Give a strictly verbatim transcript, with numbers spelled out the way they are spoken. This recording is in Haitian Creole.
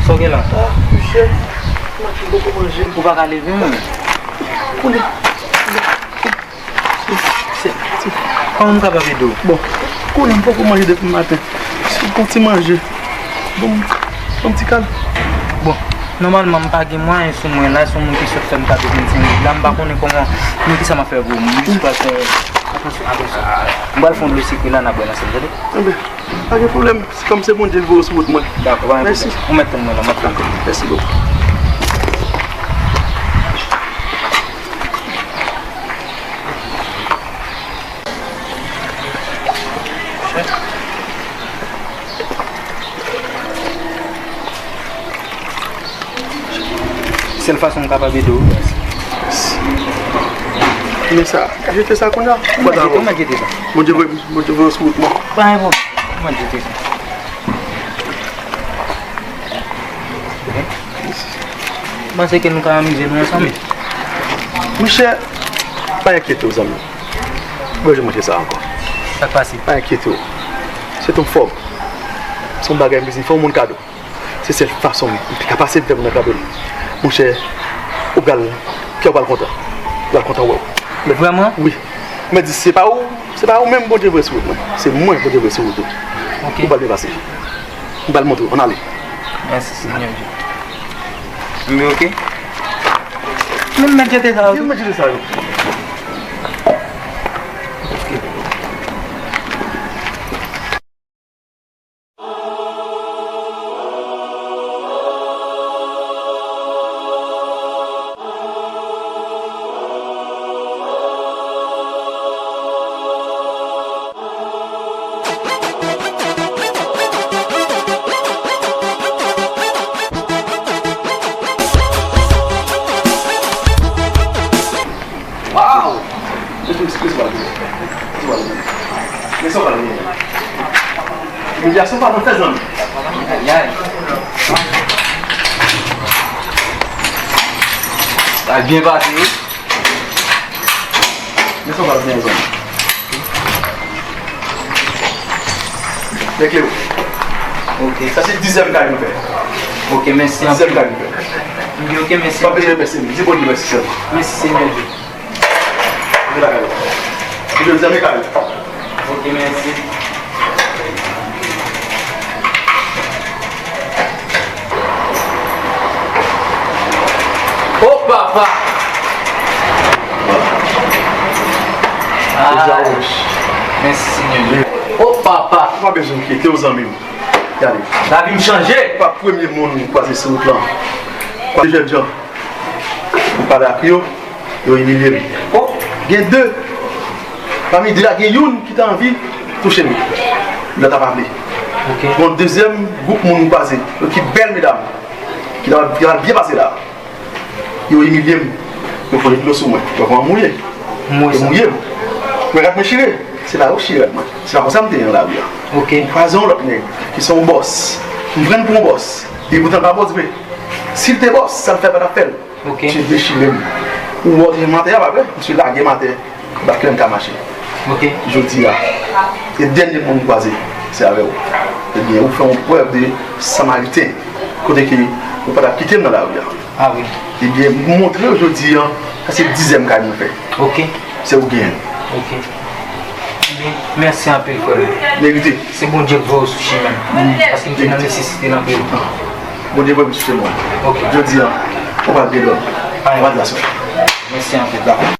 Sa w gen la? Ah, monchè, m ap poko manje. Ou pa ka leve, non? Konnen. Se, se, kòman m kapab ede w? Bon, konnen m poko manje depi maten. Si w gon ti manje, bon, bon ti kal. Bon, nòmalman, m pa gen mwayen sou mwen la, se yon moun ki sot fè m kado vennsenk goud la, m pa konnen kòman, men kisa m ap fè pou ou. M jis pral fè, atansyon, atansyon. M pral fè yon dlo sikre la, n ap bwè l ansanm, tande? Enben, pa gen pwoblèm. Se kòm se Bondye ki voye w sou wout mwen. Dakò, pa gen pwoblèm. Mèsi. Ou mèt tann mwen la, m ap tann ou. Mèsi bokou. Sèl fason m kapab ede w. Men sa, jete sa kounye a. Ou mèt jete, ou mèt jete sa. Bondye voye, Bondye voye w sou wout mwen. Pa gen pwoblèm. Ou mèt jete sa. M panse ke nou ka amize nou ansanm. Monchè, pa enkyete w, zanmi. Ou bezwen montre sa ankò. Sa k pase? Pa enkyete w. Se yon fòb. Se yon bagay m bezwen fè yon moun kado. Se sèl fason m ka pase m fè moun nan kado l. Monchè, ou pral, kè w pral kontan. Ou pral kontan wè w. Vrèman? Wi. Mwen di, se pa ou, se pa ou menm Bondye voye sou wout mwen. Se mwen Bondye voye sou wout ou. Ok. Ou pral byen pase. M pral montre w. Ann ale. Mèsi, Senyè Dye. M ok? Men m mèt jete sa yo. Men m mèt jete sa yo. Waw! Mwen tou eksplike sou pale. Sou pale. Men sa w pale. Imilyasyon pa nan fè zanmi. Ayayay. Sa byen pase, wi. Men sa w pale byen zanmi. Lè kle w. Ok. Sa se dizyèm kay nou fè. Ok, mèsi. Dizyèm kay nou fè. M di ok, mèsi. Pa bezwen remèsye m. Di Bondye mèsi sèlman. Mèsi, Senyè Dye. Mete lakay ou. Mete dènye kay ou. Ok, mèsi. O papa! Ay, mèsi, Senyè. O papa! Ou pa bezwen enkyete w, zanmi m. Gade. Lavi m chanje. Pa premye moun m kwaze sou wout lan. Kwaze jènjan. M pale ak yo, yo imilye m. O, gen de. Pami de a, gen youn ki te anvi touche m. Lòt la pa vle. Ok. Bon, dezyèm gwoup moun m kwaze, yo ki bèl medam, ki ta, ki ta byen pase la. Yo imilye m. Yo fè dlo sou mwen. Yo pran mouye. Yo mouye m. Mwen rad mwen chire. Se la yo chire rad mwen. Se pa konsa m te ye nan lari a. Ok. M kwaze yon lòt nèg ki se yon bòs. M pran l pou yon bòs. Epoutan l pa bòs vre. Si l te bòs, sa l fè pa t ap fè l. Ok. Misye dechire m. Ou wè w te jwenn m atè a, pa vre? Misye lage m atè. Bat klè m ka mache. Ok. Jodi a, se dènye moun m kwaze, se avè w. Ebyen, ou fè yon prèv de samariten, kote ke ou pa t ap kite m nan lari a. Ah wi. Ebyen, m montre w jodi a, sa se dizyèm kay mwen fè. Ok. Se ou genyen. Ok. Ebyen, mèsi anpil, frè m. Merite. Se Bondye k voye w sou chimen m. Paske m te nan nesesite l anpil. Bondye voye m sou chimen w. Ok. Jodi a, ou pral gen lòt. Ou pral gen lòt. Mèsi anpil. Dakò.